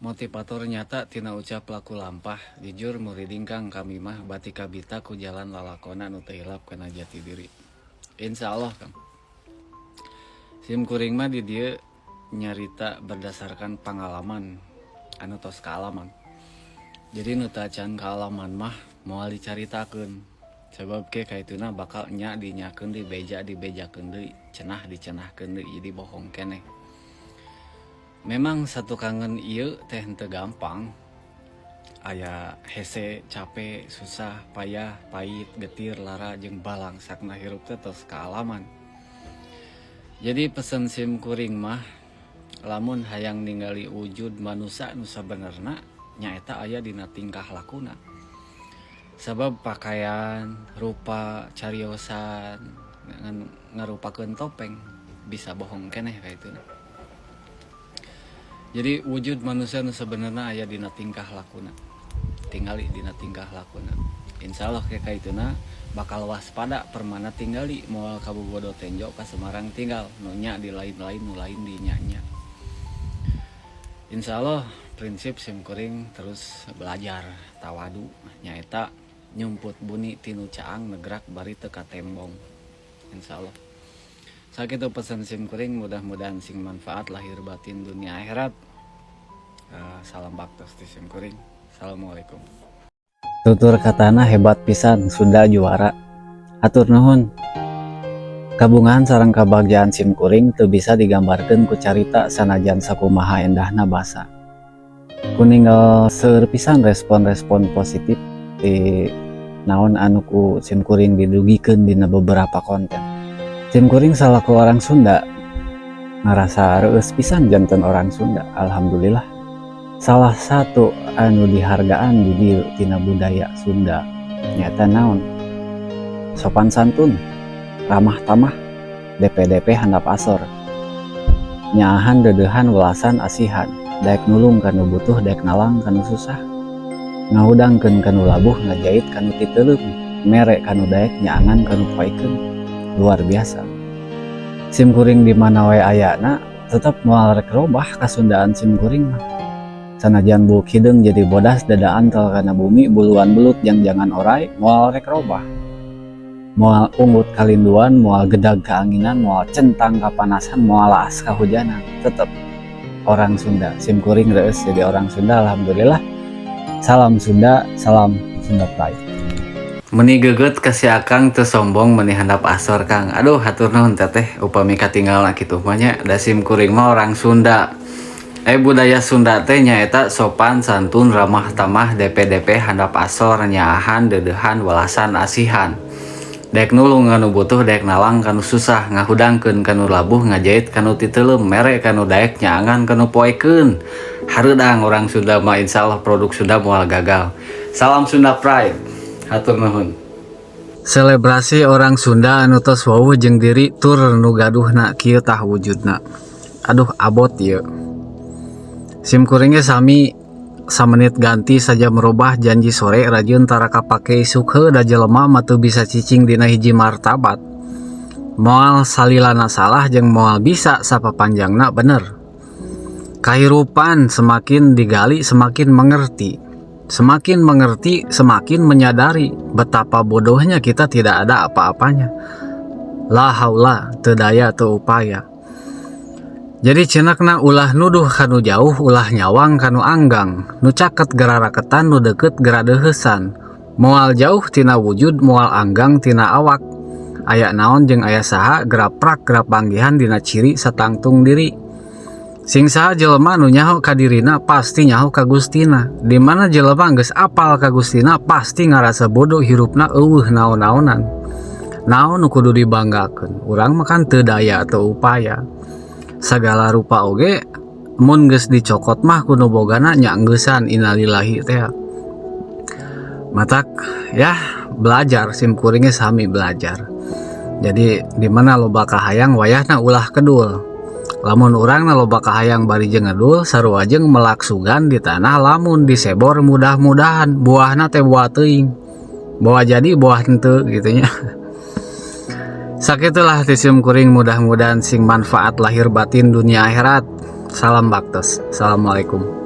Motivator nyata tina ucap laku lampah, jujur muriding Kang kami mah bati kabita ku jalan lalakona nu teu hilap kana jati diri. Insya Allah, Kang. Sim kuring mah di dieu nyarita berdasarkan pengalaman anu tos kaalaman. Jadi nu teu acan kaalaman mah moal dicaritakeun. Sebab ke kaituna bakal nya dinyakeun deui, beja dibejakeun deui, cenah dicenahkeun deui, jadi bohong keneh. Memang satu kangen ieu teh henteu gampang. Aya hese, capek, susah, payah, pahit, getir, lara jeung balangsakna hirup teh tos kaalaman. Jadi pesen sim kuring mah, lamun hayang ningali wujud manusia nu sabenerna, nyaeta aya dina tingkah lakuna. Sabab pakaian, rupa, cariosan ngan ngarupakeun topeng, bisa bohong keneh kaituna. Jadi wujud manusia nu sebenarnya aya dina tingkah lakuna. Tingali dina tingkah lakuna. Insya Allah kayak kaituna bakal waspada permana, tinggali moal kabobodo tenjo ka Semarang tinggal nu nya di lain-lain, nu lain di nya. Insya Allah prinsip sim kuring terus belajar tawadu, nyaeta nyumput buni tinu caang, negrak bari teu katembong. Insya Allah sakitu pesan sim kuring, mudah-mudahan sing manfaat lahir batin dunia akhirat. Salam baktos ti sim kuring. Assalamualaikum. Tutur katana hebat pisan, Sunda juara. Hatur nuhun. Kabungahan sareng kabagjaan sim kuring teu bisa digambarkeun ku carita, sanajan sakumaha endahna basa. Ku ninggal seueur pisan respon-respon positif di naon anu ku sim kuring didugikeun dina beberapa konten. Sim kuring salaku orang Sunda ngarasa reueus pisan janten orang Sunda. Alhamdulillah. Salah satu anu dihargaan di dieu tina budaya Sunda nyaeta naon? Sopan santun, ramah tamah, DPDP handap asor, nyaahan, deudeuhan, welasan asihan, daek nulung kanu butuh, daek nalang kanu susah, ngahudangkeun kanu labuh, ngajait kanu titeuleum, mere kanu daek, nyaangan kanu poekeun. Luar biasa. Sim kuring di mana wae ayana tetep moal rek robah kasundaan sim kuring mah. Sanajan buuk hideung jadi bodas, dada antel kana bumi, buluan belut jangjangan oray, moal rek robah. Moal unggut kalinduan, moal gedag kaanginan, moal centang kapanasan, moal laas kahujanan, tetep orang Sunda. Sim kuring reueus jadi orang Sunda, alhamdulillah. Salam Sunda, salam Sunda Pride. Meni geget ka si Akang, teu sombong, meni handap asor, Kang. Aduh, hatur nuhun, Teteh, upami katinggalna kitu mah nya. Da sim kuring mah orang Sunda. Budaya Sunda teh nyaeta sopan santun, ramah tamah, DPDP handap asor, nyaahan, deudeuhan, welasan asihan, daek nulung kanu butuh, daek nalang kanu susah, ngahudangkeun kanu labuh, ngajait kanu titeuleum, mere kanu daek, nyaangan kanu poekeun. Hareudang orang Sunda mah. Insyaallah produk Sunda moal gagal. Salam Sunda Pride. Hatur nuhun. Selebrasi orang Sunda anu tos wawuh jeung diri tur nu gaduhna, kieu tah wujudna. Aduh, abot ieu. Sim kuring ge sami, samenit ganti saja merubah, janji sore rajin tara kapake isuk. Heuh da jelema mah teu bisa cicing dina hiji martabat. Moal salilana salah jeung moal bisa sapapanjangna bener. Kahirupan semakin digali semakin mengerti. Semakin mengerti semakin menyadari betapa bodohnya kita, tidak ada apa-apanya. La haula, teu daya teu upaya. Jadi cenakna, ulah nuduh kanu jauh, ulah nyawang kanu anggang. Nu caket gera raketan, nu deket gera deuheusan. Moal jauh tina wujud, moal anggang tina awak. Aya naon jeung aya saha, gera prak gera panggihan dina ciri satangtung diri. Sing saha jelema nu nyaho ka dirina pasti nyaho ka Gustina. Di mana jelema geus apal ka Gustina pasti ngarasa bodoh, hirupna euweuh naon-naonan. Naon nu kudu dibanggakeun? Urang mah kan teu daya teu upaya. Sagala rupa oge mun geus dicokot mah ku nu bogana nya enggeusan, innalillahi teh. Matak ya belajar, sim kuring ge sami belajar. Jadi di mana loba kahayang, wayahna ulah kedul. Lamun urangna loba kahayang bari jeung ngedul, sarua jeung melak sugan di tanah, lamun disebor mudah-mudahan buahna teh buah teuing. Bawa jadi buah henteu gitu nya. Sakitulah ti sim kuring, mudah-mudahan sing manfaat lahir batin dunia akhirat. Salam baktos. Assalamualaikum.